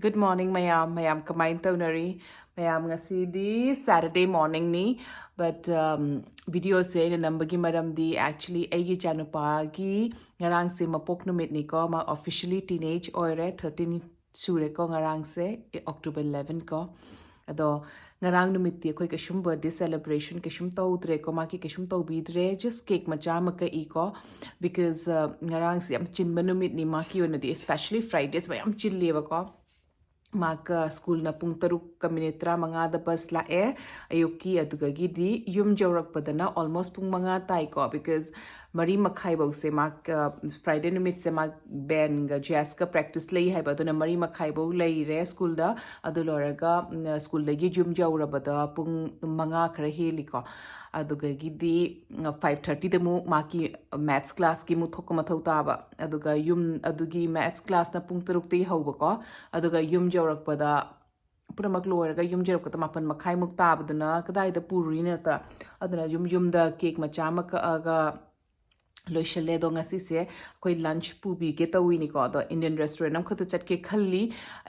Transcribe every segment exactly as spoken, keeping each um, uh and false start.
Good morning ꯃꯌꯥꯝ꯫ ꯃꯌꯥꯝ ꯀꯃꯥꯏꯅ ꯇꯧꯅꯔꯤ? ꯃꯌꯥꯝ, ꯉꯁꯤꯗꯤ Saturday morningꯅꯤ, but um, videoꯁꯦ ꯑꯩꯅ ꯅꯝꯕꯒꯤ ꯃꯔꯝꯗꯤ actually ꯑꯩꯒꯤ ꯏꯆꯥꯅꯨꯄꯥꯒꯤ ꯉꯔꯥꯡꯁꯦ ꯃꯄꯣꯛ ꯅꯨꯃꯤꯠꯅꯤꯀꯣ꯫ ꯃꯥ officially teenage ꯑꯣꯏꯔꯦ, thirteen ꯁꯨꯔꯦꯀꯣ ꯉꯔꯥꯡꯁꯦ, ꯑꯦ, October eleven ꯀꯣ꯫ ꯑꯗꯣ ꯉꯔꯥꯡ ꯅꯨꯃꯤꯠꯇꯤ ꯑꯩꯈꯣꯏ ꯀꯩꯁꯨꯝ birthday celebration ꯀꯩꯁꯨꯝ ꯇꯧꯗ꯭ꯔꯦꯀꯣ, ꯃꯥꯒꯤ ꯀꯩꯁꯨꯝ ꯇꯧꯕꯤꯗ꯭ꯔꯦ, just cake ꯃꯆꯥ ꯑꯃ ꯀꯛꯏꯀꯣ꯫ Because uh, ꯉꯔꯥꯡꯁꯦ ꯌꯥꯝ ꯆꯤꯟꯕ ꯅꯨꯃꯤꯠꯅꯤ ꯃꯥꯒꯤ ꯑꯣꯏꯅꯗꯤ, especially Fridays ꯃꯌꯥꯝ ꯆꯤꯜꯂꯦꯕꯀꯣ꯫ ꯃꯥꯒ ꯁ꯭ꯀꯨꯜꯅ ꯄꯨꯡ ꯇꯔꯨꯛꯀ ꯃꯤꯅꯤꯠ ꯇꯔꯥꯃꯉꯥꯗ ꯕꯁ ꯂꯥꯛꯑꯦ ꯑꯌꯨꯛꯀꯤ꯫ ꯑꯗꯨꯗꯒꯤꯗꯤ ꯌꯨꯝ ꯌꯧꯔꯛꯄꯗꯅ almost ꯄꯨꯡ ꯃꯉꯥ ꯇꯥꯏꯀꯣ, because ꯃꯔꯤ ꯃꯈꯥꯏꯐꯧꯁꯦ ꯃꯥ, Friday ꯅꯨꯃꯤꯠꯁꯦ ꯃꯥ ꯕꯦꯟꯒ ꯖꯦꯁꯀ practice ꯂꯩ ꯍꯥꯏꯕ, ꯑꯗꯨꯅ ꯃꯔꯤ ꯃꯈꯥꯏꯐꯧ ꯂꯩꯔꯦ ꯁ꯭ꯀꯨꯜꯗ꯫ ꯑꯗꯨ ꯂꯣꯏꯔꯒ ꯎꯝ, ꯁ꯭ꯀꯨꯜꯗꯒꯤ ꯌꯨꯝ ꯌꯧꯔꯕꯗ ꯄꯨꯡ ꯃꯉꯥ ꯈꯔ ꯍꯦꯜꯂꯤꯀꯣ꯫ ꯑꯗꯨꯗꯒꯤꯗꯤ ꯐꯥꯏꯚ ꯊꯥꯔꯇꯤꯗ ꯑꯃꯨꯛ ꯃꯥꯒꯤ maths classꯀꯤ ꯑꯃꯨꯛ ꯊꯣꯛꯄ ꯃꯊꯧ ꯇꯥꯕ꯫ ꯑꯗꯨꯒ ꯌꯨꯝ ꯑꯗꯨꯒꯤ maths classꯅ ꯄꯨꯡ ꯇꯔꯨꯛꯇꯒꯤ ꯍꯧꯕꯀꯣ꯫ ꯑꯗꯨꯒ ꯌꯨꯝ ꯌꯧꯔꯛꯄꯗ, ꯄꯨꯝꯅꯃꯛ ꯂꯣꯏꯔꯒ ꯌꯨꯝ ꯌꯧꯔꯛꯄꯗ ꯃꯥꯄꯟ ꯃꯈꯥꯏꯃꯨꯛ ꯇꯥꯕꯗꯨꯅ ꯀꯗꯥꯏꯗ ꯄꯨꯔꯨꯅꯤ ꯅꯠꯇ꯭ꯔꯥ? ꯑꯗꯨꯅ ꯌꯨꯝ ꯌꯨꯝꯗ cake ꯃꯆꯥ ꯑꯃ ꯀꯛꯑꯒ ꯂꯣꯏꯁꯜꯂꯦ꯫ ꯑꯗꯣ ꯉꯁꯤꯁꯦ ꯑꯩꯈꯣꯏ lunch ꯄꯨꯕꯤꯒꯦ ꯇꯧꯋꯤꯅꯤꯀꯣ꯫ ꯑꯗꯣ Indian restaurant ꯑꯃꯈꯛꯇ ꯆꯠꯀꯦ ꯈꯜꯂꯤ꯫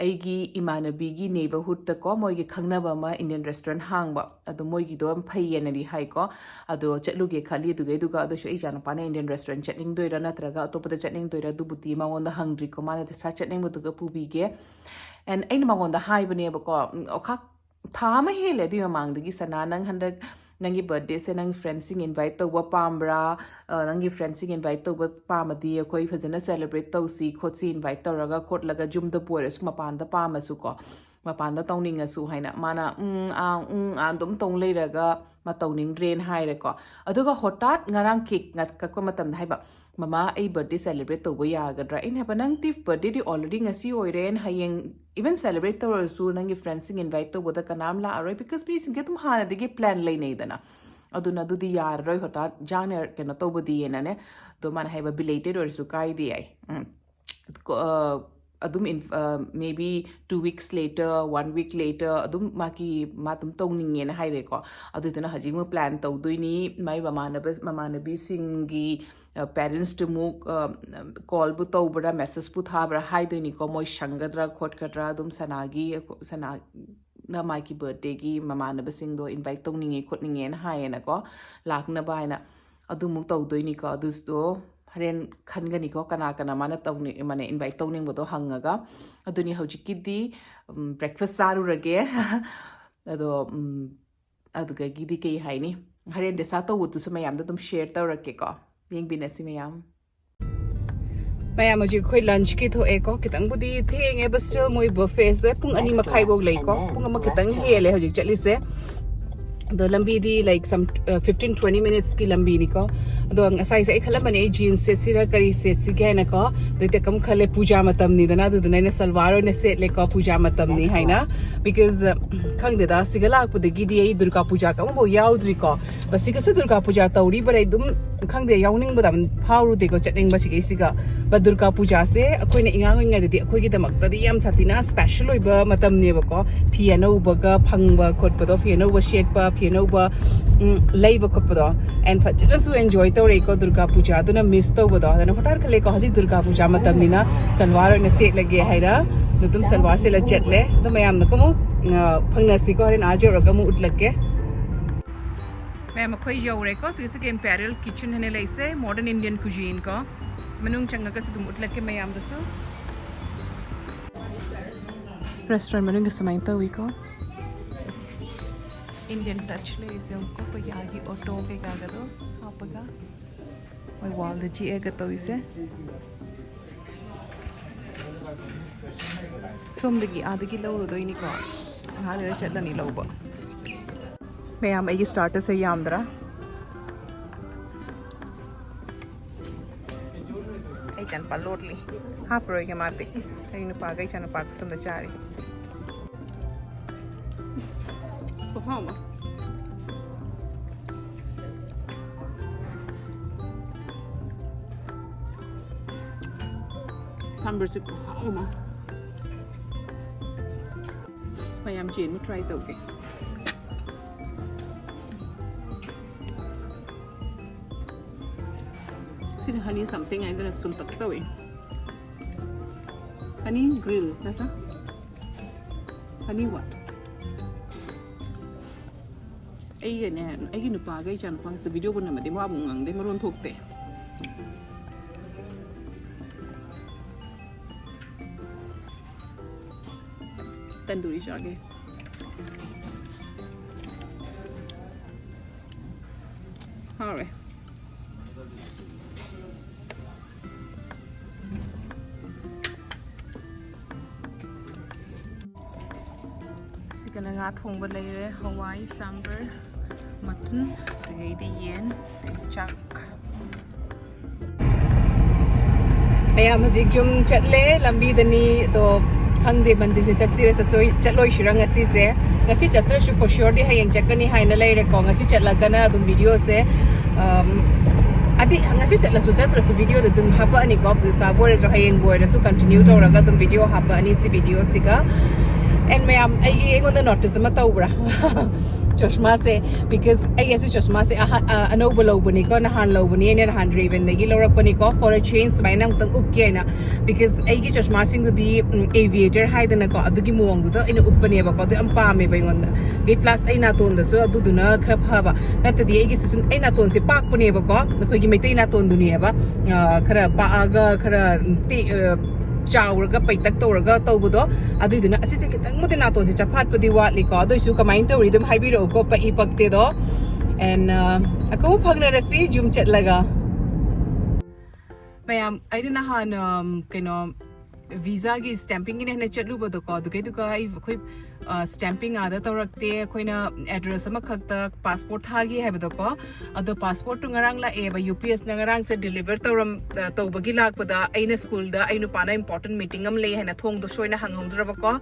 ꯑꯩꯒꯤ ꯏꯃꯥꯟꯅꯕꯤꯒꯤ neighborhoodꯇꯀꯣ, ꯃꯣꯏꯒꯤ ꯈꯪꯅꯕ ꯑꯃ Indian restaurant ꯍꯥꯡꯕ, ꯑꯗꯣ ꯃꯣꯏꯒꯤꯗꯣ ꯌꯥꯝ ꯐꯩꯌꯦꯅꯗꯤ ꯍꯥꯏꯀꯣ꯫ ꯑꯗꯣ ꯆꯠꯂꯨꯒꯦ ꯈꯜꯂꯤ꯫ ꯑꯗꯨꯒꯩꯗꯨꯒ ꯑꯗꯨꯁꯨ ꯑꯩ ꯏꯆꯥꯅꯨꯄꯥꯅ Indian restaurant ꯆꯠꯅꯤꯡꯗꯣꯏꯔꯥ ꯅꯠꯇ꯭ꯔꯒ ꯑꯇꯣꯞꯄꯗ ꯆꯠꯅꯤꯡꯗꯣꯏꯔꯥ, ꯑꯗꯨꯕꯨꯗꯤ ꯃꯉꯣꯟꯗ ꯍꯪꯗ꯭ꯔꯤꯀꯣ꯫ ꯃꯥꯅ ꯗꯤꯁꯥꯏꯗ ꯆꯠꯅꯤꯡꯕꯗꯨꯒ ꯄꯨꯕꯤꯒꯦ꯫ And ꯑꯩꯅ ꯃꯉꯣꯟꯗ ꯍꯥꯏꯕꯅꯦꯕꯀꯣ, ꯎꯝ, ꯑꯣꯈꯥꯛ ꯊꯥ ꯑꯃ ꯍꯦꯜꯂꯦ ꯑꯗꯨꯒꯤ ꯃꯃꯥꯡꯗꯒꯤ, "ꯁꯅꯥ, ꯅꯪ ꯍꯟꯗꯛ ꯅꯪꯒꯤ birthdayꯁꯦ ꯅꯪ friendsꯁꯤꯡ invite ꯇꯧꯕ ꯄꯥꯝꯕ꯭ꯔꯥ? ꯑ, ꯅꯪꯒꯤ friendsꯁꯤꯡ invite ꯇꯧꯕ ꯄꯥꯝꯃꯗꯤ ꯑꯩꯈꯣꯏ ꯐꯖꯅ celebrate ꯇꯧꯁꯤ ꯈꯣꯠꯁꯤ, invite ꯇꯧꯔꯒ ꯈꯣꯠꯂꯒ ꯌꯨꯝꯗꯕꯨ ꯑꯣꯏꯔꯁꯨ ꯃꯄꯥꯟꯗ ꯄꯥꯝꯃꯁꯨꯀꯣ, ꯃꯄꯥꯟꯗ ꯇꯧꯅꯤꯡꯉꯁꯨ" ꯍꯥꯏꯅ꯫ ꯃꯥꯅ ꯎꯝ ꯑꯥ ꯎꯝ ꯑꯥ ꯑꯗꯨꯝ ꯇꯧ ꯂꯩꯔꯒ ꯃꯥ ꯇꯧꯅꯤꯡꯗ꯭ꯔꯦꯅ ꯍꯥꯏꯔꯦꯀꯣ꯫ ꯑꯗꯨꯒ ꯍꯣꯇꯥꯠ ꯉꯔꯥꯡ cake ꯀꯛꯄ ꯃꯇꯝꯗ ꯍꯥꯏꯕ, "ꯃꯃꯥ, ꯑꯩ birthday celebrate ꯇꯧꯕ ꯌꯥꯒꯗ꯭ꯔꯥ?" ꯑꯩꯅ ꯍꯥꯏꯕ, "ꯅꯪꯗꯤ birthdayꯗꯤ already ꯉꯁꯤ ꯑꯣꯏꯔꯦ, and ꯍꯌꯦꯡ even celebrate ꯇꯧꯔꯁꯨ ꯅꯪꯒꯤ friendsꯁꯤꯡ invite ꯇꯧꯕꯗ ꯀꯅꯥꯝ ꯂꯥꯛꯑꯔꯣꯏ, because ꯃꯤꯁꯤꯡꯁꯦ ꯑꯗꯨꯝ ꯍꯥꯟꯅꯗꯒꯤ plan ꯂꯩꯅꯩꯗꯅ꯫ ꯑꯗꯨꯅ ꯑꯗꯨꯗꯤ ꯌꯥꯔꯔꯣꯏ, ꯍꯣꯇꯥꯠ ꯖꯥꯡꯅ ꯀꯩꯅꯣ ꯇꯧꯕꯗꯤꯅꯅꯦ"꯫ ꯑꯗꯣ ꯃꯥꯅ ꯍꯥꯏꯕ, "Belated ꯑꯣꯏꯔꯁꯨ ꯀꯥꯏꯗꯦ" ꯍꯥꯏ꯫ ꯎꯝ꯫ ꯀꯣ-, ꯑ, ꯑꯗꯨꯝ maybe two weeks later, one week later ꯑꯗꯨꯝ ꯃꯥꯒꯤ ꯃꯥ ꯑꯗꯨꯝ ꯇꯧꯅꯤꯡꯉꯦꯅ ꯍꯥꯏꯔꯦꯀꯣ꯫ ꯑꯗꯨꯗꯨꯅ ꯍꯧꯖꯤꯛ ꯑꯃꯨꯛ plan ꯇꯧꯗꯣꯏꯅꯤ꯫ ꯃꯥꯏ ꯃꯃꯥꯟꯅꯕ ꯃꯃꯥꯟꯅꯕꯤꯁꯤꯡꯒꯤ parentsꯇꯨ ꯑꯃꯨꯛ callꯕꯨ ꯇꯧꯕ꯭ꯔꯥ, messageꯄꯨ ꯊꯥꯕ꯭ꯔꯥ ꯍꯥꯏꯗꯣꯏꯅꯤꯀꯣ꯫ ꯃꯣꯏ ꯁꯪꯒꯗ꯭ꯔꯥ ꯈꯣꯠꯀꯗ꯭ꯔꯥ, ꯑꯗꯨꯝ ꯁꯅꯥꯒꯤ ꯁꯅꯥꯅ ꯃꯥꯒꯤ birthdayꯒꯤ ꯃꯃꯥꯟꯅꯕꯁꯤꯡꯗꯣ invite ꯇꯧꯅꯤꯡꯉꯦ ꯈꯣꯠꯅꯤꯡꯉꯦꯅ ꯍꯥꯏꯌꯦꯅꯀꯣ, ꯂꯥꯛꯅꯕ ꯍꯥꯏꯅ꯫ ꯑꯗꯨꯃꯨꯛ ꯇꯧꯗꯣꯏꯅꯤꯀꯣ꯫ ꯑꯗꯨꯗꯣ ꯍꯣꯔꯦꯟ ꯈꯟꯒꯅꯤꯀꯣ, ꯀꯅꯥ ꯀꯅꯥ ꯃꯥꯅ ꯇꯧꯅꯤꯡ ꯃꯥꯅ invite ꯇꯧꯅꯤꯡꯕꯗꯣ ꯍꯪꯉꯒ꯫ ꯑꯗꯨꯅꯤ ꯍꯧꯖꯤꯛꯀꯤꯗꯤ breakfast ꯆꯥꯔꯨꯔꯒꯦ꯫ ꯑꯗꯣ ꯑꯗꯨꯗꯒꯤꯗꯤ ꯀꯩ ꯍꯥꯏꯅꯤ, ꯍꯣꯔꯦꯟ decide ꯇꯧꯕꯗꯨꯁꯨ ꯃꯌꯥꯝꯗ ꯑꯗꯨꯝ share ꯇꯧꯔꯛꯀꯦꯀꯣ꯫ ꯌꯦꯡꯕꯤꯅꯁꯤ ꯃꯌꯥꯝ꯫ ꯃꯌꯥꯝ, ꯍꯧꯖꯤꯛ ꯑꯩꯈꯣꯏ lunchꯀꯤ ꯊꯣꯛꯑꯦꯀꯣ꯫ ꯈꯤꯇꯪꯕꯨꯗꯤ ꯊꯦꯡꯉꯦ, but still ꯃꯣꯏ buffetꯁꯦ ꯄꯨꯡ ꯑꯅꯤ ꯃꯈꯥꯏꯐꯧ ꯂꯩꯀꯣ꯫ ꯄꯨꯡ ꯑꯃ ꯈꯤꯇꯪ ꯍꯦꯜꯂꯦ ꯍꯧꯖꯤꯛ ꯆꯠꯂꯤꯁꯦ꯫ ꯑꯗꯣ ꯂꯝꯕꯤꯗꯤ like some fifteen twenty minutesꯀꯤ ꯂꯝꯕꯤꯅꯤꯀꯣ꯫ ꯑꯗꯣ ꯉꯁꯥꯏꯁꯦ ꯑꯩ ꯈꯜꯂꯝꯕꯅꯦ ꯑꯩ jeans ꯁꯦꯠꯁꯤꯔꯥ ꯀꯔꯤ ꯁꯦꯠꯁꯤꯒꯦ ꯍꯥꯏꯅꯀꯣ꯫ ꯑꯗꯩ ꯑꯃꯨꯛ ꯈꯜꯂꯦ ꯄꯨꯖꯥ ꯃꯇꯝꯅꯤꯗꯅ, ꯑꯗꯨꯗꯨꯅ ꯑꯩꯅ salwar ꯑꯣꯏꯅ ꯁꯦꯠꯂꯦꯀꯣ, ꯄꯨꯖꯥ ꯃꯇꯝꯅꯤ ꯍꯥꯏꯅ꯫ Because ꯈꯪꯗꯦꯗ, ꯁꯤꯒ ꯂꯥꯛꯄꯗꯒꯤꯗꯤ ꯑꯩ ꯗꯨꯔꯒꯥ ꯄꯨꯖꯥꯒ ꯑꯃꯐꯥꯎ ꯌꯥꯎꯗ꯭ꯔꯤꯀꯣ꯫ ꯕꯁꯤꯒꯁꯨ ꯗꯨꯔꯒꯥ ꯄꯨꯖꯥ ꯇꯧꯔꯤꯕꯔ ꯑꯩ ꯑꯗꯨꯝ ꯈꯪꯗꯦ, ꯌꯥꯎꯅꯤꯡꯕꯗ ꯑꯗꯨꯝ ꯐꯥꯎꯔꯨꯗꯦꯀꯣ ꯆꯠꯅꯤꯡꯕ ꯁꯤꯒꯩꯁꯤꯒ꯫ But ꯗꯨꯔꯒꯥ ꯄꯨꯖꯥꯁꯦ ꯑꯩꯈꯣꯏꯅ ꯑꯉꯥꯡ ꯑꯣꯏꯔꯤꯉꯩꯗꯗꯤ ꯑꯩꯈꯣꯏꯒꯤꯗꯃꯛꯇꯗꯤ ꯌꯥꯝ ꯁꯥꯊꯤꯅ special ꯑꯣꯏꯕ ꯃꯇꯝꯅꯦꯕꯀꯣ꯫ ꯐꯤ ꯑꯅꯧꯕꯒ ꯐꯪꯕ ꯈꯣꯠꯄꯗꯣ, ꯐꯤ ꯑꯅꯧꯕ ꯁꯦꯠꯄ, ꯐꯤ ꯑꯅꯧꯕ ꯂꯩꯕ ꯈꯣꯠꯄꯗꯣ꯫ And ꯐꯖꯅꯁꯨ enjoy ꯇꯧꯔꯛꯏꯀꯣ ꯗꯨꯔꯒꯥ ꯄꯨꯖꯥ꯫ ꯑꯗꯨꯅ miss ꯇꯧꯕꯗꯣ꯫ ꯑꯗꯨꯅ ꯍꯣꯇꯥꯔ ꯈꯜꯂꯦꯀꯣ, ꯍꯧꯖꯤꯛ ꯗꯨꯔꯒꯥ ꯄꯨꯖꯥ ꯃꯇꯝꯅꯤꯅ salwar ꯑꯣꯏꯅ ꯁꯦꯠꯂꯒꯦ ꯍꯥꯏꯔ ꯑꯗꯨꯝ salwar ꯁꯦꯠꯂ ꯆꯠꯂꯦ꯫ ꯑꯗꯣ ꯃꯌꯥꯝꯅ ꯑꯃꯨꯛ ꯐꯪꯅꯁꯤꯀꯣ, ꯍꯣꯔꯦꯟ ꯑꯥ ꯌꯧꯔꯒ ꯑꯃꯨꯛ ꯎꯠꯂꯛꯀꯦ꯫ ꯃꯌꯥꯝ, ꯑꯩꯈꯣꯏ ꯌꯧꯔꯦꯀꯣ꯫ ꯁꯤꯒꯤꯁꯤꯒꯤ Imperial Kitchen ꯍꯥꯏꯅ ꯂꯩꯁꯦ, modern Indian cuisine ꯀꯣ꯫ ꯃꯅꯨꯡ ꯆꯪꯉꯒꯁꯨ ꯑꯗꯨꯝ ꯎꯠꯂꯛꯀꯦ ꯃꯌꯥꯝꯗꯁꯨ꯫ Restaurant ꯃꯅꯨꯡꯗ ꯁꯨꯃꯥꯏꯅ ꯇꯧꯋꯤꯀꯣ꯫ Indian touch ꯂꯩꯔꯤꯁꯦ ꯌꯦꯡꯉꯨꯀꯣ, ꯄꯩꯌꯥꯒꯤ auto ꯀꯩꯀꯥꯒꯗꯣ ꯍꯥꯞꯄꯒ꯫ ꯃꯣꯏ wallꯗ ꯆꯤꯛꯑꯒ ꯇꯧꯔꯤꯁꯦ꯫ ꯁꯣꯝꯗꯒꯤ ꯑꯥꯗꯒꯤ ꯂꯧꯔꯨꯗꯣꯏꯅꯤꯀꯣ꯫ ꯉꯥꯏꯍꯥꯛ ꯂꯩꯔ ꯆꯠꯂꯅꯤ ꯂꯧꯕ꯫ ꯃꯌꯥꯝ, ꯑꯩꯒꯤ starterꯁꯦ ꯌꯥꯝꯗ꯭ꯔꯥ? ꯑꯩ ꯏꯆꯥꯅꯨꯄꯥ ꯂꯣꯠꯂꯤ꯫ ꯍꯥꯞꯄꯔꯣꯏꯒꯦ ꯃꯥꯗꯤ꯫ ꯑꯩ ꯅꯨꯄꯥꯒ ꯏꯆꯥꯅꯨꯄꯥꯒ ꯁꯣꯝꯗ ꯆꯥꯔꯤ꯫ ꯈꯨꯍꯥꯎ ꯑꯃ꯫ ꯁꯥꯝꯕꯔꯁꯤ ꯈꯨꯍꯥꯎ ꯑꯃ꯫ ꯃꯌꯥꯝ ꯆꯦꯟꯕ try ꯇꯧꯒꯦ꯫ ꯁꯤꯅ honey something ꯍꯥꯏꯗꯅ ꯁꯨꯝ ꯇꯛ ꯇꯧꯏ꯫ Honey grill ꯅꯠꯇ꯭ꯔꯥ? Honey what? ꯑꯩꯒꯅꯦ, ꯑꯩꯒꯤ ꯅꯨꯄꯥꯒ ꯏꯆꯥ ꯅꯨꯄꯥꯒꯁꯦ video ꯅꯝꯃꯗꯤ ꯃꯥꯕꯨ ꯉꯥꯡꯗꯦ, ꯃꯔꯣꯟ ꯊꯣꯛꯇꯦ꯫ ꯇꯟꯗꯨꯔꯤ ꯆꯥꯒꯦ꯫ ꯍꯥꯎꯔꯦ꯫ ꯁꯤꯒꯅ ꯉꯥ ꯊꯣꯡꯕ ꯂꯩꯔꯦ, ꯍꯋꯥꯏ, ꯁꯥꯝꯕꯔ, ꯃꯇꯟ, ꯑꯗꯒꯤꯗꯤ ꯌꯦꯟ, ꯑꯗꯒꯤ ꯆꯥꯛ꯫ ꯃꯌꯥꯝ ꯍꯧꯖꯤꯛ ꯌꯨꯝ ꯆꯠꯂꯦ, ꯂꯝꯕꯤꯗꯅꯤ꯫ ꯑꯗꯣ ꯈꯪꯗꯦ ꯃꯟꯗꯤꯔꯁꯦ ꯆꯠꯁꯤꯔ ꯆꯠꯁꯣꯏ-, ꯆꯠꯂꯣꯏꯁꯤꯔ ꯉꯁꯤꯁꯦ꯫ ꯉꯁꯤ ꯆꯠꯇ꯭ꯔꯁꯨ for sure ꯗꯤ ꯍꯌꯦꯡ ꯆꯠꯀꯅꯤ ꯍꯥꯏꯅ ꯂꯩꯔꯦꯀꯣ꯫ ꯉꯁꯤ ꯆꯠꯂꯒꯅ ꯑꯗꯨꯝ video ꯁꯦ, ꯑꯝ, ꯑꯗꯤ ꯉꯁꯤ ꯆꯠꯂꯁꯨ ꯆꯠꯇ꯭ꯔꯁꯨ video ꯗ ꯑꯗꯨꯝ ꯍꯥꯄꯛꯑꯅꯤꯀꯣ꯫ ꯄꯨꯁꯥꯕꯨ ꯑꯣꯏꯔꯁꯨ ꯍꯌꯦꯡꯕꯨ ꯑꯣꯏꯔꯁꯨ continue ꯇꯧꯔꯒ ꯑꯗꯨꯝ video ꯍꯥꯄꯛꯑꯅꯤ ꯁꯤ video ꯁꯤꯒ꯫ And ꯃꯌꯥꯝ ꯑꯩꯒꯤ, ꯑꯩꯉꯣꯟꯗ notice ꯑꯃ ꯇꯧꯕ꯭ꯔꯥ? ꯆꯣꯁꯃꯥꯁꯦ, because ꯑꯩ ꯑꯁꯤ ꯆꯣꯁꯃꯥꯁꯦ ꯑꯍ-, ꯑ, ꯑꯅꯧꯕ ꯂꯧꯕꯅꯤꯀꯣ, ꯅꯍꯥꯟ ꯂꯧꯕꯅꯤ, ꯑꯩꯅ ꯅꯍꯥꯟ Ray-Ban ꯗꯒꯤ ꯂꯧꯔꯛꯄꯅꯤꯀꯣ, for a change ꯁꯨꯃꯥꯏꯅ ꯑꯃꯨꯛꯇꯪ ꯎꯞꯀꯦ ꯍꯥꯏꯅ꯫ Because ꯑꯩꯒꯤ ꯆꯣꯁꯃꯥꯁꯤꯡꯗꯨꯗꯤ, ꯎꯝ, aviator ꯍꯥꯏꯗꯅꯀꯣ, ꯑꯗꯨꯒꯤ ꯃꯑꯣꯡꯗꯨꯗ ꯑꯩꯅ ꯎꯞꯄꯅꯦꯕꯀꯣ, ꯑꯗꯨ ꯌꯥꯝ ꯄꯥꯝꯃꯦꯕ ꯑꯩꯉꯣꯟꯗ꯫ ꯑꯗꯩ plus ꯑꯩ ꯅꯥꯇꯣꯟꯗꯁꯨ ꯑꯗꯨꯗꯨꯅ ꯈꯔ ꯐꯕ꯫ ꯅꯠꯇ꯭ꯔꯗꯤ ꯑꯩꯒꯤꯁꯨ ꯁꯨꯝ, ꯑꯩ ꯅꯥꯇꯣꯟꯁꯦ ꯄꯥꯛꯄꯅꯦꯕꯀꯣ, ꯑꯩꯈꯣꯏꯒꯤ ꯃꯩꯇꯩ ꯅꯥꯇꯣꯟꯗꯨꯅꯦꯕ, ꯑ, ꯈꯔ ꯄꯥꯛꯑꯒ ꯈꯔ, ꯎꯝ, ꯇꯦ-, ꯑ, ꯆꯥꯎꯔꯒ ꯄꯩꯇꯛ ꯇꯧꯔꯒ ꯇꯧꯕꯗꯣ꯫ ꯑꯗꯨꯏꯗꯨꯅ ꯑꯁꯤꯁꯦ ꯈꯤꯇꯪꯕꯨꯗꯤ ꯅꯥꯇꯣꯟꯁꯦ ꯆꯐꯥꯠꯄꯗꯤ ꯋꯥꯠꯂꯤꯀꯣ꯫ ꯑꯗꯨꯏꯁꯨ ꯀꯃꯥꯏꯅ ꯇꯧꯔꯤ ꯑꯗꯨꯝ ꯍꯥꯏꯕꯤꯔꯛꯎꯀꯣ, ꯄꯛꯏ ꯄꯛꯇꯦꯗꯣ꯫ And, ꯑ, ꯑꯃꯨꯛ ꯐꯪꯅꯔꯁꯤ ꯌꯨꯝ ꯆꯠꯂꯒ꯫ ꯃꯌꯥꯝ, ꯑꯩꯅ ꯅꯍꯥꯟ, ꯑꯝ, ꯀꯩꯅꯣ, ꯚꯤꯖꯥꯒꯤ ꯁ꯭ꯇꯦꯝꯄꯤꯡꯒꯤꯅ ꯍꯦꯟꯅ ꯆꯠꯂꯨꯕꯗꯣꯀꯣ, ꯑꯗꯨꯒꯩꯗꯨꯒ ꯑꯩ, ꯑꯩꯈꯣꯏ ꯁ꯭ꯇꯦꯝꯄꯤꯡ ꯑꯥꯗ ꯇꯧꯔꯛꯇꯦ꯫ ꯑꯩꯈꯣꯏꯅ ꯑꯦꯗ꯭ꯔꯦꯁ ꯑꯃꯈꯛꯇ ꯄꯥꯁꯄꯣꯔꯠ ꯊꯥꯈꯤ ꯍꯥꯏꯕꯗꯣꯀꯣ, ꯑꯗꯣ ꯄꯥꯁꯄꯣꯔꯠꯇꯨ ꯉꯔꯥꯡ ꯂꯥꯛꯑꯦꯕ, ꯌꯨ ꯄꯤ ꯑꯦꯁꯅ ꯉꯔꯥꯡꯁꯦ ꯗꯤꯂꯤꯚꯔ ꯇꯧꯔꯝ ꯇꯧꯕꯒꯤ ꯂꯥꯛꯄꯗ ꯑꯩꯅ ꯁ꯭ꯀꯨꯜꯗ ꯑꯩ ꯅꯨꯄꯥꯅ ꯏꯝꯄꯣꯔꯇꯦꯟ ꯃꯤꯇꯤꯡ ꯑꯃ ꯂꯩ ꯍꯥꯏꯅ ꯊꯣꯡꯗꯣ ꯁꯣꯏꯅ ꯍꯥꯡꯍꯧꯗ꯭ꯔꯕꯀꯣ꯫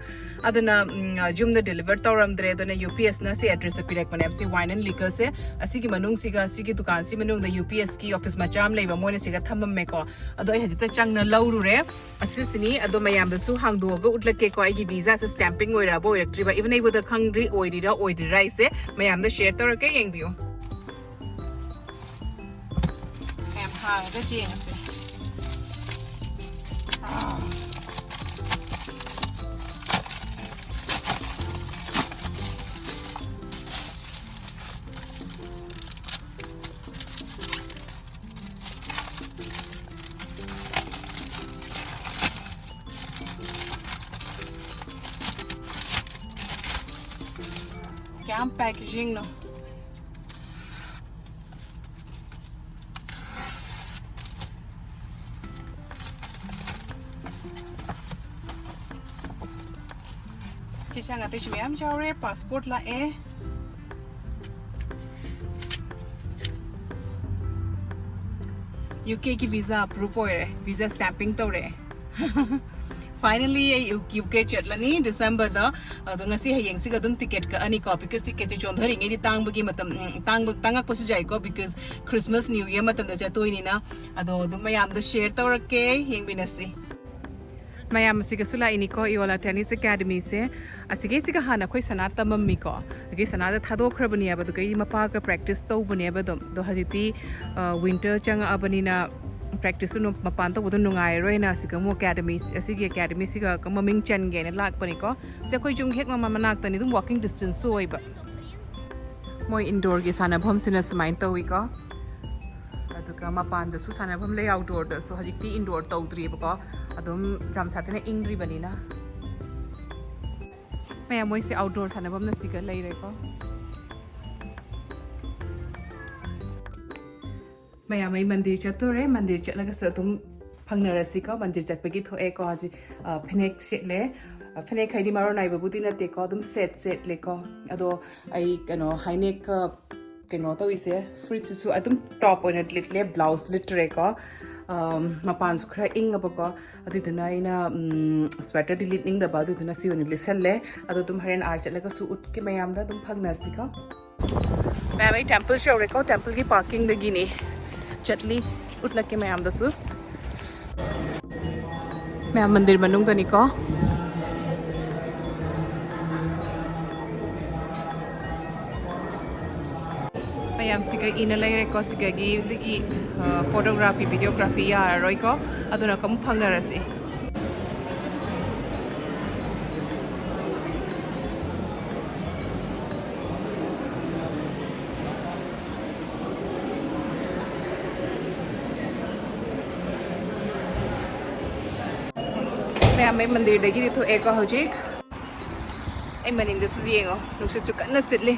ꯑꯗꯨꯅ ꯎꯝ, ꯌꯨꯝꯗ ꯗꯤꯂꯤꯚꯔ ꯇꯧꯔꯝꯗ꯭ꯔꯦ꯫ ꯑꯗꯨꯅ ꯌꯨ ꯄꯤ ꯑꯦꯁꯅ ꯁꯤ ꯑꯦꯗ꯭ꯔꯦꯁꯇ ꯄꯤꯔꯛꯄꯅꯦꯕ, ꯁꯤ ꯋꯥꯏꯟ ꯑꯦꯟ ꯂꯤꯀꯔꯁꯦ꯫ ꯑꯁꯤꯒꯤ ꯃꯅꯨꯡꯁꯤꯒ, ꯑꯁꯤꯒꯤ ꯗꯨꯀꯥꯟꯁꯤ ꯃꯅꯨꯡꯗ ꯌꯨ ꯄꯤ ꯑꯦꯁꯀꯤ ꯑꯣꯐꯤꯁ ꯃꯆꯥ ꯑꯃ ꯂꯩꯕ, ꯃꯣꯏꯅ ꯁꯤꯒ ꯊꯝꯃꯝꯃꯦꯀꯣ꯫ ꯑꯗꯣ ꯑꯩ ꯍꯧꯖꯤꯛꯇ ꯆꯪꯅ ꯂꯧꯔꯨꯔꯦ꯫ ꯑꯁꯤꯁꯤꯅꯤ꯫ ꯑꯗꯣ ꯃꯌꯥꯝꯗꯁꯨ ꯍꯥꯡꯗꯣꯛꯑꯒ ꯎꯠꯂꯛꯀꯦꯀꯣ, ꯑꯩꯒꯤ ꯚꯤꯖꯥꯁꯦ ꯁ꯭ꯇꯦꯝꯄꯤꯡ ꯑꯣꯏꯔꯛꯑꯕ ꯑꯣꯏꯔꯛꯇ꯭ꯔꯤꯕ, ꯏꯚꯟ ꯑꯩꯕꯨꯗ ꯈꯪꯗ꯭ꯔꯤ ꯑꯣꯏꯔꯤꯔꯥ ꯑꯣꯏꯗ꯭ꯔꯤꯔꯥ ꯍꯥꯏꯁꯦ ꯃꯌꯥꯝꯗ ꯁꯤꯌꯔ ꯇꯧꯔꯛꯀꯦ, ꯌꯦꯡꯕꯤꯌꯨ꯫ ꯃꯌꯥꯝ ꯍꯥꯡꯉꯒ ꯌꯦꯡꯉꯁꯦ꯫ ꯑꯥ꯫ ꯀꯌꯥꯝ ꯄꯦꯀꯦꯖꯤꯡꯅꯣ꯫ ꯆꯦ ꯆꯥꯡ ꯑꯇꯩꯁꯨ ꯃꯌꯥꯝ ꯌꯥꯎꯔꯦ꯫ ꯄꯥꯁꯄꯣꯔꯠ ꯂꯥꯛꯑꯦ꯫ ꯌꯨ ꯀꯦꯒꯤ ꯚꯤꯖꯥ ꯑꯦꯄ꯭ꯔꯨꯞ ꯑꯣꯏꯔꯦ, ꯚꯤꯖꯥ ꯁ꯭ꯇꯦꯝꯄꯤꯡ ꯇꯧꯔꯛꯑꯦ꯫ ꯐꯥꯏꯅꯦꯂꯤ ꯑꯩ ꯌꯨ ꯀꯦ ꯆꯠꯂꯅꯤ ꯗꯤꯁꯦꯝꯕꯔꯗ꯫ ꯑꯗꯣ ꯉꯁꯤ ꯍꯌꯦꯡꯁꯤꯒ ꯑꯗꯨꯝ ꯇꯤꯀꯦꯠ ꯀꯛꯑꯅꯤꯀꯣ, ꯕꯤꯀꯣꯁ ꯇꯤꯀꯦꯠꯁꯦ ꯆꯣꯟꯊꯔꯤꯉꯩꯗꯤ ꯇꯥꯡꯕꯒꯤ ꯃꯇꯝ, ꯎꯝ, ꯇꯥꯡꯕ, ꯇꯥꯡꯉꯛꯄꯁꯨ ꯌꯥꯏꯀꯣ, ꯕꯤꯀꯣꯁ ꯈ꯭ꯔꯤꯁꯃꯥꯁ, ꯅ꯭ꯌꯨ ꯌꯔ ꯃꯇꯝꯗ ꯆꯠꯇꯣꯏꯅꯤꯅ꯫ ꯑꯗꯣ ꯑꯗꯨꯝ ꯃꯌꯥꯝꯗ ꯁꯤꯌꯔ ꯇꯧꯔꯛꯀꯦ, ꯌꯦꯡꯃꯤꯟꯅꯁꯤ꯫ ꯃꯌꯥꯝ ꯑꯁꯤꯒꯁꯨ ꯂꯥꯛꯏꯅꯤꯀꯣ, ꯏꯑꯣꯂꯥ ꯇꯦꯅꯤꯁ ꯑꯦꯀꯥꯗꯃꯤꯁꯦ꯫ ꯑꯁꯤꯒꯤꯁꯤꯒ ꯍꯥꯟꯅ ꯑꯩꯈꯣꯏ ꯁꯅꯥ ꯇꯝꯃꯝꯃꯤꯀꯣ꯫ ꯑꯗꯒꯤ ꯁꯅꯥꯗ ꯊꯥꯗꯣꯛꯈ꯭ꯔꯕꯅꯦꯕ, ꯑꯗꯨꯒ ꯑꯩ ꯃꯄꯥꯒ ꯄ꯭ꯔꯦꯛꯇꯤꯁ ꯇꯧꯕꯅꯦꯕ ꯑꯗꯨꯝ꯫ ꯑꯗꯣ ꯍꯧꯖꯤꯛꯇꯤ, ꯑ, ꯋꯤꯟꯇꯔ ꯆꯪꯉꯛꯑꯕꯅꯤꯅ ꯄ꯭ꯔꯦꯛꯇꯤꯁꯁꯨ ꯅꯨ-, ꯃꯄꯥꯟ ꯇꯧꯕꯗꯣ ꯅꯨꯡꯉꯥꯏꯔꯔꯣꯏꯅ ꯑꯁꯤꯒ ꯑꯃꯨꯛ ꯑꯦꯀꯥꯗꯃꯤ, ꯑꯁꯤꯒꯤ ꯑꯦꯀꯥꯗꯃꯤꯁꯤꯒ ꯃꯃꯤꯡ ꯆꯟꯒꯦꯅ ꯂꯥꯛꯄꯅꯤꯀꯣ꯫ ꯁꯤ ꯑꯩꯈꯣꯏ ꯌꯨꯝ ꯍꯦꯛ ꯃꯃꯥ ꯃꯅꯥꯛꯇꯅꯤ, ꯑꯗꯨꯝ ꯋꯥꯀꯤꯡ ꯗꯤꯁꯇꯦꯟꯁꯁꯨ ꯑꯣꯏꯕ꯫ ꯃꯣꯏ ꯏꯟꯗꯣꯔꯒꯤ ꯁꯥꯟꯅꯐꯝꯁꯤꯅ ꯁꯨꯃꯥꯏꯅ ꯇꯧꯋꯤꯀꯣ꯫ ꯑꯗꯨꯒ ꯃꯄꯥꯟꯗꯁꯨ ꯁꯥꯟꯅꯐꯝ ꯂꯩ, ꯑꯥꯎꯠꯗꯣꯔꯗꯁꯨ꯫ ꯍꯧꯖꯤꯛꯇꯤ ꯏꯟꯗꯣꯔ ꯇꯧꯗ꯭ꯔꯤꯕꯀꯣ, ꯑꯗꯨꯝ ꯌꯥꯝ ꯁꯥꯊꯤꯅ ꯏꯪꯗ꯭ꯔꯤꯕꯅꯤꯅ꯫ ꯃꯌꯥꯝ, ꯃꯣꯏꯁꯦ ꯑꯥꯎꯠꯗꯣꯔ ꯁꯥꯟꯅꯐꯝꯅ ꯁꯤꯒ ꯂꯩꯔꯦꯀꯣ꯫ ꯃꯌꯥꯝ, ꯑꯩ ꯃꯟꯗꯤꯔ ꯆꯠꯇꯣꯔꯦ꯫ ꯃꯟꯗꯤꯔ ꯆꯠꯂꯒꯁꯨ ꯑꯗꯨꯝ ꯐꯪꯅꯔꯁꯤꯀꯣ꯫ ꯃꯟꯗꯤꯔ ꯆꯠꯄꯒꯤ ꯊꯣꯛꯑꯦꯀꯣ꯫ ꯍꯧꯖꯤꯛ ꯑ, ꯐꯅꯦꯛ ꯁꯦꯠꯂꯦ꯫ ꯑ, ꯐꯅꯦꯛ ꯍꯥꯏꯗꯤ ꯃꯔꯣꯟ ꯅꯥꯏꯕꯕꯨꯗꯤ ꯅꯠꯇꯦꯀꯣ, ꯑꯗꯨꯝ ꯁꯦꯠ ꯁꯦꯠꯂꯦꯀꯣ꯫ ꯑꯗꯣ ꯑꯩ ꯀꯩꯅꯣ ꯍꯥꯏꯅꯦꯛꯀ ꯀꯩꯅꯣ ꯇꯧꯔꯤꯁꯦ, ꯐꯨꯔꯤꯠꯁꯤꯁꯨ ꯑꯗꯨꯝ ꯇꯣꯞ ꯑꯣꯏꯅ ꯂꯤꯠꯂꯦ, ꯕ꯭ꯂꯥꯎꯁ ꯂꯤꯠꯇ꯭ꯔꯦꯀꯣ꯫ ꯑꯝ, ꯃꯄꯥꯟꯁꯨ ꯈꯔ ꯏꯪꯉꯕꯀꯣ, ꯑꯗꯨꯗꯨꯅ ꯑꯩꯅ, ꯎꯝ, ꯁ꯭ꯋꯦꯇꯔꯗꯤ ꯂꯤꯠꯅꯤꯡꯗꯕ, ꯑꯗꯨꯗꯨꯅ ꯁꯤ ꯑꯣꯏꯅ ꯂꯤꯠꯁꯜꯂꯦ꯫ ꯑꯗꯣ ꯑꯗꯨꯝ ꯍꯣꯔꯦꯟ ꯑꯥꯔ ꯆꯠꯂꯒꯁꯨ ꯎꯠꯀꯦ ꯃꯌꯥꯝꯗ, ꯑꯗꯨꯝ ꯐꯪꯅꯁꯤꯀꯣ꯫ ꯃꯌꯥꯝ, ꯑꯩ ꯇꯦꯝꯄꯜꯁꯨ ꯌꯧꯔꯦꯀꯣ, ꯇꯦꯝꯄꯜꯒꯤ ꯄꯥꯔꯀꯤꯡꯗꯒꯤꯅꯤ ꯆꯠꯂꯤ, ꯎꯠꯂꯛꯀꯦ ꯃꯌꯥꯝꯗꯁꯨ꯫ ꯃꯌꯥꯝ ꯃꯟꯗꯤꯔ ꯃꯅꯨꯡꯗꯅꯤꯀꯣ꯫ ꯃꯌꯥꯝ ꯁꯤꯒ ꯏꯅ ꯂꯩꯔꯦꯀꯣ꯫ ꯁꯤꯒꯒꯤ ꯑꯗꯒꯤ, ꯑ, ꯐꯣꯇꯣꯒ꯭ꯔꯥꯐꯤ, ꯚꯤꯗꯤꯑꯣꯒ꯭ꯔꯥꯐꯤ ꯌꯥꯔꯔꯣꯏꯀꯣ꯫ ꯑꯗꯨꯅ ꯑꯃꯨꯛ ꯐꯪꯅꯔꯁꯤ꯫ ꯃꯌꯥꯝ, ꯑꯩ ꯃꯟꯗꯤꯔꯗꯒꯤꯗꯤ ꯊꯣꯛꯑꯦꯀꯣ ꯍꯧꯖꯤꯛ꯫ ꯑꯩ ꯃꯅꯤꯡꯗꯁꯨ ꯌꯦꯡꯉꯣ, ꯅꯨꯡꯁꯤꯠꯁꯨ ꯀꯟꯅ ꯁꯤꯠꯂꯤ꯫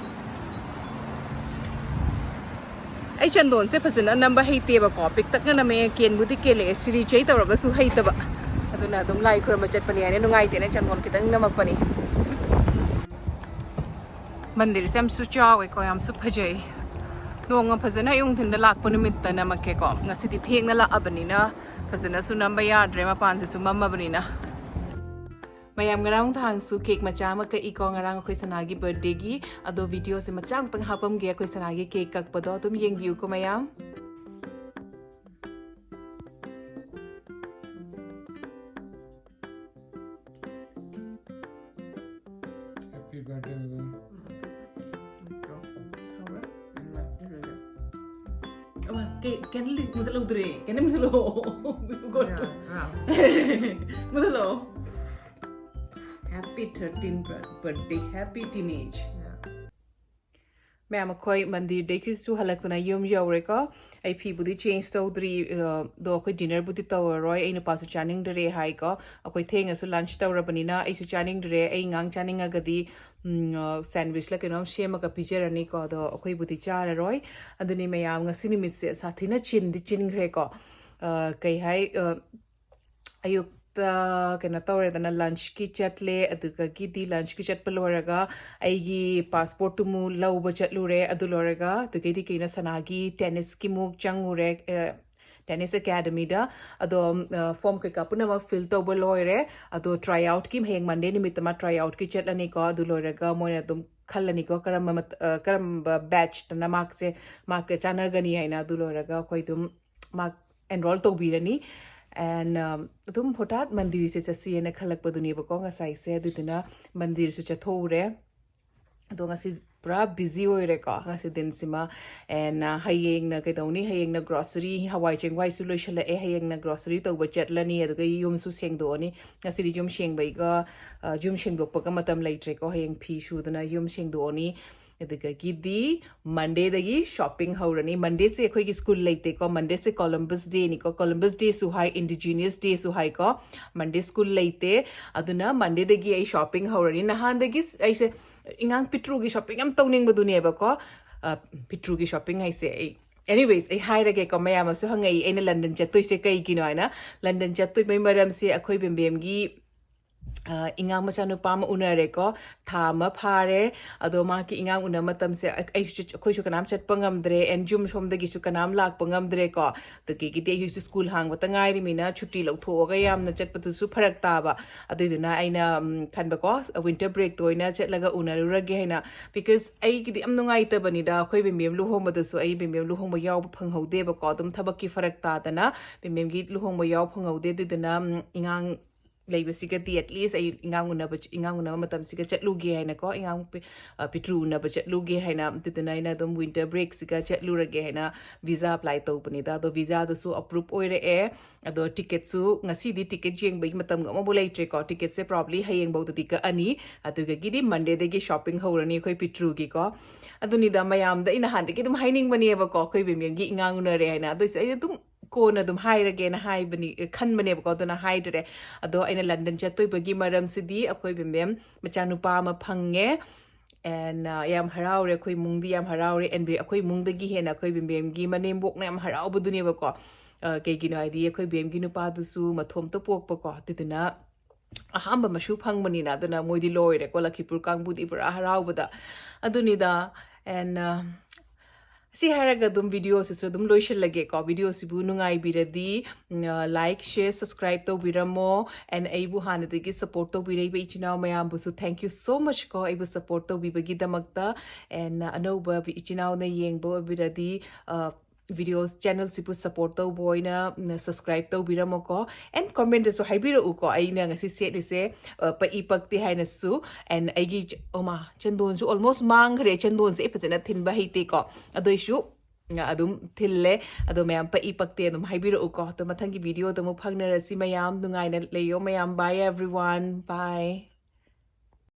ꯑꯩ ꯆꯟꯗꯣꯟꯁꯦ ꯐꯖꯅ ꯅꯝꯕ ꯍꯩꯇꯦꯕꯀꯣ, ꯄꯤꯛꯇꯛꯅ ꯅꯝꯃꯦ, ꯀꯦꯟꯕꯨꯗꯤ ꯀꯦꯜꯂꯛꯑꯦ, ꯁꯤꯔꯤ ꯆꯩ ꯇꯧꯔꯒꯁꯨ ꯍꯩꯇꯕ꯫ ꯑꯗꯨꯅ ꯑꯗꯨꯝ ꯂꯥꯏ ꯈꯨꯔꯨꯝꯕ ꯆꯠꯄꯅꯤ ꯍꯥꯏꯅ ꯅꯨꯡꯉꯥꯏꯇꯦꯅ ꯆꯟꯗꯣꯟ ꯈꯤꯇꯪ ꯅꯝꯃꯛꯄꯅꯤ꯫ ꯃꯟꯗꯤꯔꯁꯦ ꯌꯥꯝꯁꯨ ꯆꯥꯎꯋꯦꯀꯣ, ꯌꯥꯝꯁꯨ ꯐꯖꯩ꯫ ꯅꯣꯡꯃ ꯐꯖꯅ ꯑꯌꯨꯛ ꯅꯨꯡꯊꯤꯟꯗ ꯂꯥꯛꯄ ꯅꯨꯃꯤꯠꯇ ꯅꯝꯃꯛꯀꯦꯀꯣ꯫ ꯉꯁꯤꯗꯤ ꯊꯦꯡꯅ ꯂꯥꯛꯑꯕꯅꯤꯅ ꯐꯖꯅꯁꯨ ꯅꯝꯕ ꯌꯥꯗ꯭ꯔꯦ, ꯃꯄꯥꯟꯁꯤꯁꯨ ꯃꯝꯃꯕꯅꯤꯅ꯫ ꯃꯌꯥꯝ, ꯉꯔꯥꯡ ꯅꯨꯡꯗꯥꯡꯁꯨ ꯀꯦꯛ ꯃꯆꯥ ꯑꯃ ꯀꯛꯏꯀꯣ, ꯉꯔꯥꯡ ꯑꯩꯈꯣꯏ ꯁꯅꯥꯒꯤ ꯕꯔꯊꯗꯦꯒꯤ꯫ ꯑꯗꯣ ꯚꯤꯗꯤꯑꯣꯁꯦ ꯃꯆꯥ ꯑꯃꯇꯪ ꯍꯥꯞꯄꯝꯒꯦ ꯑꯩꯈꯣꯏ ꯁꯅꯥꯒꯤ ꯀꯦꯛ ꯀꯛꯄꯗꯣ, ꯑꯗꯨꯝ ꯌꯦꯡꯕꯤꯌꯨꯀꯣ ꯃꯌꯥꯝ꯫ Happy birthday, baby. ꯑꯃ, ꯀꯦꯛ, ꯀꯦꯟꯗꯜꯗꯤ ꯃꯨꯊꯠꯍꯧꯗ꯭ꯔꯦ꯫ ꯀꯦꯟꯗꯜ ꯃꯨꯊꯠꯂꯣ꯫ ꯃꯨꯊꯠꯂꯣ꯫ Happy thirteenth birthday, happy teenage. ꯃꯌꯥꯝ, ꯑꯩꯈꯣꯏ ꯃꯟꯗꯤꯔꯗꯒꯤꯁꯨ ꯍꯜꯂꯛꯇꯅ ꯌꯨꯝ ꯌꯧꯔꯦꯀꯣ꯫ ꯑꯩ ꯐꯤꯕꯨꯗꯤ ꯆꯦꯟꯖ ꯇꯧꯗ꯭ꯔꯤ, ꯑ, ꯑꯗꯣ ꯑꯩꯈꯣꯏ ꯗꯤꯅꯔꯕꯨꯗꯤ ꯇꯧꯔꯔꯣꯏ꯫ ꯑꯩ ꯅꯨꯄꯥꯁꯨ ꯆꯥꯅꯤꯡꯗ꯭ꯔꯦ ꯍꯥꯏꯀꯣ꯫ ꯑꯩꯈꯣꯏ ꯊꯦꯡꯅꯁꯨ ꯂꯟꯆ ꯇꯧꯔꯕꯅꯤꯅ ꯑꯩꯁꯨ ꯆꯥꯅꯤꯡꯗ꯭ꯔꯦ꯫ ꯑꯩ ꯉꯥꯡ ꯆꯥꯅꯤꯡꯉꯒꯗꯤ, ꯎꯝ, ꯑ, ꯁꯦꯟꯋꯤꯁꯂ ꯀꯩꯅꯣꯝ ꯁꯦꯝꯃꯒ ꯄꯤꯖꯔꯅꯤꯀꯣ꯫ ꯑꯗꯣ ꯑꯩꯈꯣꯏꯕꯨꯗꯤ ꯆꯥꯔꯔꯣꯏ꯫ ꯑꯗꯨꯅꯤ ꯃꯌꯥꯝ, ꯉꯁꯤ ꯅꯨꯃꯤꯠꯁꯦ ꯁꯥꯊꯤꯅ ꯆꯤꯟꯗꯤ ꯆꯤꯟꯈ꯭ꯔꯦꯀꯣ꯫ ꯑ, ꯀꯩ ꯍꯥꯏ, ꯑ, ꯑꯌꯨꯛꯇ ꯀꯩꯅꯣ ꯇꯧꯔꯦꯗꯅ, lunchꯀꯤ ꯆꯠꯂꯦ꯫ ꯑꯗꯨꯗꯒꯤꯗꯤ lunchꯀꯤ ꯆꯠꯄ ꯂꯣꯏꯔꯒ ꯑꯩꯒꯤ passportꯇꯨꯃꯨꯛ ꯂꯧꯕ ꯆꯠꯂꯨꯔꯦ꯫ ꯑꯗꯨ ꯂꯣꯏꯔꯒ ꯑꯗꯨꯗꯒꯤꯗꯤ ꯀꯩꯅꯣ, ꯁꯅꯥꯒꯤ tennisꯀꯤꯃꯨꯛ ꯆꯪꯉꯨꯔꯦ, ꯑ, tennis academyꯗ꯫ ꯑꯗꯣ, ꯑ, form ꯀꯩꯀꯥ ꯄꯨꯝꯅꯃꯛ fill ꯇꯧꯕ ꯂꯣꯏꯔꯦ꯫ ꯑꯗꯣ try outꯀꯤ ꯍꯌꯦꯡ Monday ꯅꯨꯃꯤꯠꯇ ꯃꯥ try outꯀꯤ ꯆꯠꯂꯅꯤꯀꯣ꯫ ꯑꯗꯨ ꯂꯣꯏꯔꯒ ꯃꯣꯏꯅ ꯑꯗꯨꯝ ꯈꯜꯂꯅꯤꯀꯣ, ꯀꯔꯝꯕ ꯃꯠ-, ꯑ, ꯀꯔꯝꯕ batchꯇꯅ ꯃꯥꯁꯦ, ꯃꯥꯒ ꯆꯥꯟꯅꯒꯅꯤ ꯍꯥꯏꯅ꯫ ꯑꯗꯨ ꯂꯣꯏꯔꯒ ꯑꯩꯈꯣꯏ ꯑꯗꯨꯝ ꯃꯥ enroll ꯇꯧꯕꯤꯔꯅꯤ꯫ And, ꯑꯗꯨꯝ ꯍꯣꯇꯥꯠ ꯃꯟꯗꯤꯔꯁꯦ ꯆꯠꯁꯤꯅ ꯈꯜꯂꯛꯄꯗꯨꯅꯦꯕꯀꯣ ꯉꯁꯥꯏꯁꯦ꯫ ꯑꯗꯨꯗꯨꯅ ꯃꯟꯗꯤꯔꯁꯨ ꯆꯠꯊꯣꯛꯎꯔꯦ꯫ ꯑꯗꯣ ꯉꯁꯤ ꯄꯨꯔꯥ busy ꯑꯣꯏꯔꯦꯀꯣ ꯉꯁꯤ ꯗꯤꯟꯁꯤꯃ꯫ And, ꯍꯌꯦꯡꯅ ꯀꯩꯗꯧꯅꯤ? ꯍꯌꯦꯡꯅ grocery, ꯍꯋꯥꯏ ꯆꯦꯡꯋꯥꯏꯁꯨ ꯂꯣꯏꯁꯤꯜꯂꯛꯑꯦ꯫ ꯍꯌꯦꯡꯅ grocery ꯇꯧꯕ ꯆꯠꯂꯅꯤ, ꯑꯗꯨꯒ ꯌꯨꯝꯁꯨ ꯁꯦꯡꯗꯣꯛꯑꯅꯤ꯫ ꯉꯁꯤꯗꯤ ꯌꯨꯝ ꯁꯦꯡꯕꯩꯒ, ꯑ, ꯌꯨꯝ ꯁꯦꯡꯗꯣꯛꯄꯒ ꯃꯇꯝ ꯂꯩꯇ꯭ꯔꯦꯀꯣ꯫ ꯍꯌꯦꯡ ꯐꯤ ꯁꯨꯗꯅ ꯌꯨꯝ ꯁꯦꯡꯗꯣꯛꯑꯅꯤ꯫ ꯑꯗꯨꯗꯒꯤꯗꯤ Mondayꯗꯒꯤ shopping ꯍꯧꯔꯅꯤ꯫ Mondayꯁꯦ ꯑꯩꯈꯣꯏꯒꯤ school ꯂꯩꯇꯦꯀꯣ꯫ Mondayꯁꯦ Columbus Dayꯅꯤꯀꯣ꯫ Columbus Dayꯁꯨ ꯍꯥꯏ, Indigenous Dayꯁꯨ ꯍꯥꯏꯀꯣ꯫ Monday school ꯂꯩꯇꯦ꯫ ꯑꯗꯨꯅ Mondayꯗꯒꯤ ꯑꯩ shopping ꯍꯧꯔꯅꯤ꯫ ꯅꯍꯥꯟꯗꯒꯤ ꯁ-, ꯑꯩꯁꯦ ꯏꯉꯥꯡ ꯄꯤꯇ꯭ꯔꯨꯒꯤ shopping ꯌꯥꯝ ꯇꯧꯅꯤꯡꯕꯗꯨꯅꯦꯕꯀꯣ꯫ ꯑ, ꯄꯤꯇ꯭ꯔꯨꯒꯤ shopping ꯍꯥꯏꯁꯦ ꯑꯩ, anyways, ꯑꯩ ꯍꯥꯏꯔꯒꯦꯀꯣ꯫ ꯃꯌꯥꯝ ꯑꯃꯁꯨ ꯍꯪꯉꯛꯏ, ꯑꯩꯅ London ꯆꯠꯇꯣꯏꯁꯦ ꯀꯩꯒꯤꯅꯣ ꯍꯥꯏꯅ꯫ London ꯆꯠꯇꯣꯏꯕꯩ ꯃꯔꯝꯁꯦ ꯑꯩꯈꯣꯏ ꯕꯦꯝꯕꯦꯝꯒꯤ ꯑ, ꯏꯉꯥꯡ ꯃꯆꯥꯅꯨꯄꯥ ꯑꯃ ꯎꯅꯔꯦꯀꯣ꯫ ꯊꯥ ꯑꯃ ꯐꯥꯔꯦ꯫ ꯑꯗꯣ ꯃꯥꯒꯤ ꯏꯉꯥꯡ ꯎꯅꯕ ꯃꯇꯝꯁꯦ ꯑꯩ-, ꯑꯩꯁꯨ, ꯑꯩꯈꯣꯏꯁꯨ ꯀꯅꯥꯝ ꯆꯠꯄ ꯉꯝꯗ꯭ꯔꯦ, and ꯌꯨꯝ ꯁꯣꯝꯗꯒꯤꯁꯨ ꯀꯅꯥꯝ ꯂꯥꯛꯄ ꯉꯝꯗ꯭ꯔꯦꯀꯣ꯫ ꯑꯗꯨꯗꯒꯤꯗꯤ ꯑꯩꯁꯨ school ꯍꯥꯡꯕꯇ ꯉꯥꯏꯔꯤꯃꯤꯅ ꯁꯨꯇꯤ ꯂꯧꯊꯣꯛꯑꯒ ꯌꯥꯝꯅ ꯆꯠꯄꯗꯨꯁꯨ ꯐꯔꯛ ꯇꯥꯕ꯫ ꯑꯗꯨꯏꯗꯨꯅ ꯑꯩꯅ, ꯎꯝ, ꯈꯟꯕꯀꯣ, winter breakꯇ ꯑꯣꯏꯅ ꯆꯠꯂꯒ ꯎꯅꯔꯨꯔꯒꯦ ꯍꯥꯏꯅ꯫ Because ꯑꯩꯒꯤꯗꯤ ꯌꯥꯝ ꯅꯨꯡꯉꯥꯏꯇꯕꯅꯤꯗ, ꯑꯩꯈꯣꯏ ꯕꯦꯝꯕꯦꯝ ꯂꯨꯍꯣꯡꯕꯗꯁꯨ ꯑꯩ ꯕꯦꯝꯕꯦꯝ ꯂꯨꯍꯣꯡꯕ ꯌꯥꯎꯕ ꯐꯪꯍꯧꯗꯦꯕꯀꯣ꯫ ꯑꯗꯨꯝ ꯊꯕꯛꯀꯤ ꯐꯔꯛ ꯇꯥꯗꯅ ꯕꯦꯝꯕꯦꯝꯒꯤ ꯂꯨꯍꯣꯡꯕ ꯌꯥꯎꯕ ꯐꯪꯍꯧꯗꯦ꯫ ꯑꯗꯨꯗꯨꯅ, ꯎꯝ, ꯏꯉꯥꯡ ꯂꯩꯕꯁꯤꯒꯗꯤ at least ꯑꯩ ꯏꯉꯥꯡ ꯎꯅꯕ, ꯏꯉꯥꯡ ꯎꯅꯕ ꯃꯇꯝꯁꯤꯒ ꯆꯠꯂꯨꯒꯦ ꯍꯥꯏꯅꯀꯣ, ꯏꯉꯥꯡ ꯄꯤ-, ꯑ, ꯄꯤꯇ꯭ꯔꯨ ꯎꯅꯕ ꯆꯠꯂꯨꯒꯦ ꯍꯥꯏꯅ꯫ ꯑꯗꯨꯗꯨꯅ ꯑꯩꯅ ꯑꯗꯨꯝ winter breakꯁꯤꯒ ꯆꯠꯂꯨꯔꯒꯦ ꯍꯥꯏꯅ visa apply ꯇꯧꯕꯅꯤꯗ꯫ ꯑꯗꯣ visaꯗꯨꯁꯨ approve ꯑꯣꯏꯔꯛꯑꯦ꯫ ꯑꯗꯣ ticketꯁꯨ ꯉꯁꯤꯗꯤ ticket ꯌꯦꯡꯕꯒꯤ ꯃꯇꯝꯒ ꯑꯃꯐꯥꯎ ꯂꯩꯇ꯭ꯔꯦꯀꯣ꯫ Ticketꯁꯦ probably ꯍꯌꯦꯡꯐꯥꯎꯗꯗꯤ ꯀꯛꯑꯅꯤ꯫ ꯑꯗꯨꯗꯒꯤꯗꯤ Mondayꯗꯒꯤ shopping ꯍꯧꯔꯅꯤ ꯑꯩꯈꯣꯏ ꯄꯤꯇ꯭ꯔꯨꯒꯤꯀꯣ꯫ ꯑꯗꯨꯅꯤꯗ, ꯃꯌꯥꯝꯗ ꯑꯩ ꯅꯍꯥꯟꯗꯒꯤ ꯑꯗꯨꯝ ꯍꯥꯏꯅꯤꯡꯕꯅꯦꯕꯀꯣ, ꯑꯩꯈꯣꯏ ꯕꯦꯝꯕꯦꯝꯒꯤ ꯏꯉꯥꯡ ꯎꯅꯔꯦ ꯍꯥꯏꯅ꯫ ꯑꯗꯨꯏꯁꯨ ꯑꯩ ꯑꯗꯨꯝ ꯀꯣꯟꯅ ꯑꯗꯨꯝ ꯍꯥꯏꯔꯒꯦꯅ ꯍꯥꯏꯕꯅꯤ, ꯈꯟꯕꯅꯦꯕꯀꯣ, ꯑꯗꯨꯅ ꯍꯥꯏꯗ꯭ꯔꯦ꯫ ꯑꯗꯣ ꯑꯩꯅ London ꯆꯠꯇꯣꯏꯕꯒꯤ ꯃꯔꯝꯁꯤꯗꯤ ꯑꯩꯈꯣꯏ ꯕꯦꯝꯕꯦꯝ ꯃꯆꯥꯅꯨꯄꯥ ꯑꯃ ꯐꯪꯉꯦ꯫ And ꯌꯥꯝ ꯍꯔꯥꯎꯔꯦ, ꯑꯩꯈꯣꯏ ꯏꯃꯨꯡꯗꯤ ꯌꯥꯝ ꯍꯔꯥꯎꯔꯦ꯫ And ꯑꯩꯈꯣꯏ ꯏꯃꯨꯡꯗꯒꯤ ꯍꯦꯟꯅ ꯑꯩꯈꯣꯏ ꯕꯦꯝꯕꯦꯝꯒꯤ ꯃꯅꯦꯝꯕꯣꯛꯅ ꯌꯥꯝ ꯍꯔꯥꯎꯕꯗꯨꯅꯦꯕꯀꯣ꯫ ꯀꯩꯒꯤꯅꯣ ꯍꯥꯏꯗꯤ ꯑꯩꯈꯣꯏ ꯕꯦꯝꯒꯤ ꯅꯨꯄꯥꯗꯨꯁꯨ ꯃꯊꯣꯝꯇ ꯄꯣꯛꯄꯀꯣ, ꯑꯗꯨꯗꯨꯅ ꯑꯍꯥꯝꯕ ꯃꯁꯨ ꯐꯪꯕꯅꯤꯅ꯫ ꯑꯗꯨꯅ ꯃꯣꯏꯗꯤ ꯂꯣꯏꯔꯦꯀꯣ, ꯂꯈꯤꯄꯨꯔ ꯀꯥꯡꯕꯨꯗꯤ ꯄꯨꯔꯥ ꯍꯔꯥꯎꯕꯗ꯫ ꯑꯗꯨꯅꯤꯗ꯫ And ꯁꯤ ꯍꯥꯏꯔꯒ ꯑꯗꯨꯝ ꯚꯤꯗꯤꯑꯣꯁꯤꯁꯨ ꯑꯗꯨꯝ ꯂꯣꯏꯁꯤꯜꯂꯒꯦꯀꯣ꯫ ꯚꯤꯗꯤꯑꯣꯁꯤꯕꯨ ꯅꯨꯡꯉꯥꯏꯕꯤꯔꯗꯤ ꯂꯥꯏꯛ, ꯁꯦꯌꯔ, ꯁꯕꯁꯀ꯭ꯔꯥꯏꯕ ꯇꯧꯕꯤꯔꯝꯃꯣ꯫ And ꯑꯩꯕꯨ ꯍꯥꯟꯅꯗꯒꯤ ꯁꯞꯄꯣꯔꯠ ꯇꯧꯕꯤꯔꯛꯏꯕ ꯏꯆꯤꯟ ꯏꯅꯥꯎ ꯃꯌꯥꯝꯕꯨꯁꯨ thank you so much ꯀꯣ, ꯑꯩꯕꯨ ꯁꯞꯄꯣꯔꯠ ꯇꯧꯕꯤꯕꯒꯤꯗꯃꯛꯇ꯫ And ꯑꯅꯧꯕ ꯏꯆꯤꯟ ꯏꯅꯥꯎꯅ ꯌꯦꯡꯕ ꯑꯣꯏꯕꯤꯔꯗꯤ ꯚꯤꯗꯤꯑꯣꯁ ꯆꯦꯅꯦꯜꯁꯤꯕꯨ ꯁꯞꯄꯣꯔꯠ ꯇꯧꯕ ꯑꯣꯏꯅ ꯁꯕꯁꯀ꯭ꯔꯥꯏꯕ ꯇꯧꯕꯤꯔꯝꯃꯣꯀꯣ꯫ And ꯀꯣꯃꯦꯟꯇꯁꯨ ꯍꯥꯏꯕꯤꯔꯛꯎꯀꯣ, ꯑꯩꯅ ꯉꯁꯤ ꯁꯦꯠꯂꯤꯁꯦ ꯄꯛꯏ ꯄꯛꯇꯦ ꯍꯥꯏꯅꯁꯨ꯫ And ꯑꯩꯒꯤ ꯑꯣꯃꯥ, ꯆꯟꯗꯣꯟꯁꯨ ꯑꯣꯜꯃꯣꯁ ꯃꯥꯡꯈ꯭ꯔꯦ꯫ ꯆꯟꯗꯣꯟꯁꯦ ꯑꯩ ꯐꯖꯅ ꯊꯤꯟꯕ ꯍꯩꯇꯦꯀꯣ, ꯑꯗꯨꯏꯁꯨ ꯑꯗꯨꯝ ꯊꯤꯜꯂꯦ꯫ ꯑꯗꯣ ꯃꯌꯥꯝ ꯄꯛꯏ ꯄꯛꯇꯦ ꯑꯗꯨꯝ ꯍꯥꯏꯕꯤꯔꯛꯎꯀꯣ꯫ ꯑꯗꯣ ꯃꯊꯪꯒꯤ ꯚꯤꯗꯤꯑꯣꯗ ꯑꯃꯨꯛ ꯐꯪꯅꯔꯁꯤ ꯃꯌꯥꯝ꯫ ꯅꯨꯡꯉꯥꯏꯅ ꯂꯩꯌꯣ ꯃꯌꯥꯝ꯫ Bye everyone, bye꯫